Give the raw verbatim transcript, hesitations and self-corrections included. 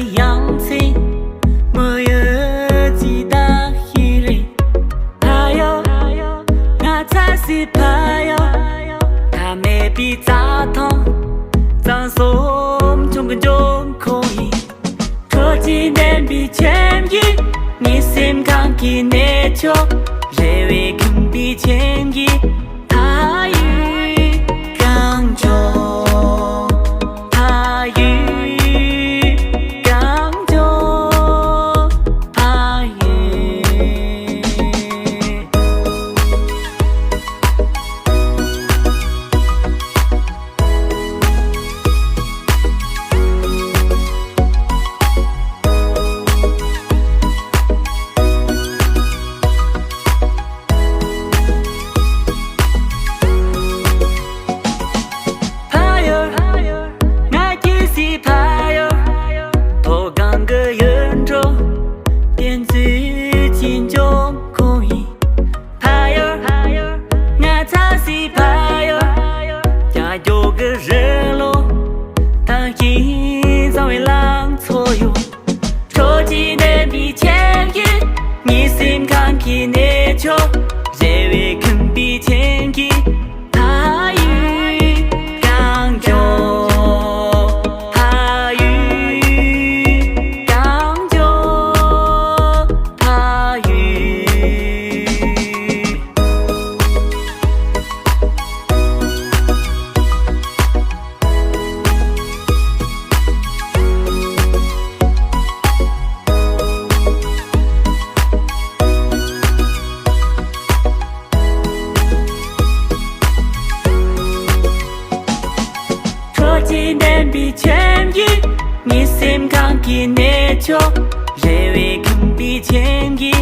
ཡང་ཚེ་མི་ཡོད་ཅི་བདག་ཤེས་རེད། ཕ་ཡོ། ང་ཚ་སི་ཕ་ཡོ། ཐ་མལ་པའི་རྩྭ་ཐང་གཙང་གསུམ་ཆུང་གི་འབྱུང་ཁུངས་ཡིན། དྲོ་སྐྱིད་ལྡན་པའི་ཁྱིམ་གྱི། ངའི་སེམས་ཁམས་ཀྱི་གནས་མཆོག་རེ་བས་ཁེངས་པའི་ཁྱིམ་གྱི། ཕ་ཡུལ་གངས་ལྗོངས། ཕ་ཡུལ་གངས་ལྗོངས། ཕ་ཡུལ། ཕ་ཡུལ། ང་སྐྱེས་སའི་ཕ་ཡུལ། མཐོ་སྒང་གི་ཡུལ་གྲུ་གཏེར་མཛོད་ཀྱི་འབྱུང་ཁུངས་ཡིན། ཕ་ཡུལ། ང་ཚ་སའི་ཕ་ཡུལ། རྒྱ་སྐྱོགས་ཀྱི་རི་ཀླུང་། ཐང་ཆེན་གཙང་བོའི་ལང་ཚོ་ཡོད། དྲོ་སྐྱིད་ལྡན་པའི་ཁྱིམ་གྱི། ངའི་སེམས་ཁམས་ཀྱི་གནས་མཆོག་རེ་བས་ཁེངས་པའི་ཁྱིམ་གྱི། ཕ་ཡུལ་གངས་ལྗོངས། ཕ་ཡུལ་གངས་ལྗོངས། ཕ་ཡུལ། དྲོ་སྐྱིད་ལྡན་པའི་ཁྱིམ་གྱི། ངའི་སེམས་ཁམས་ཀྱི་གནས་མཆོག་རེ་བས་ཁེངས་པའི་ཁྱིམ་གྱི།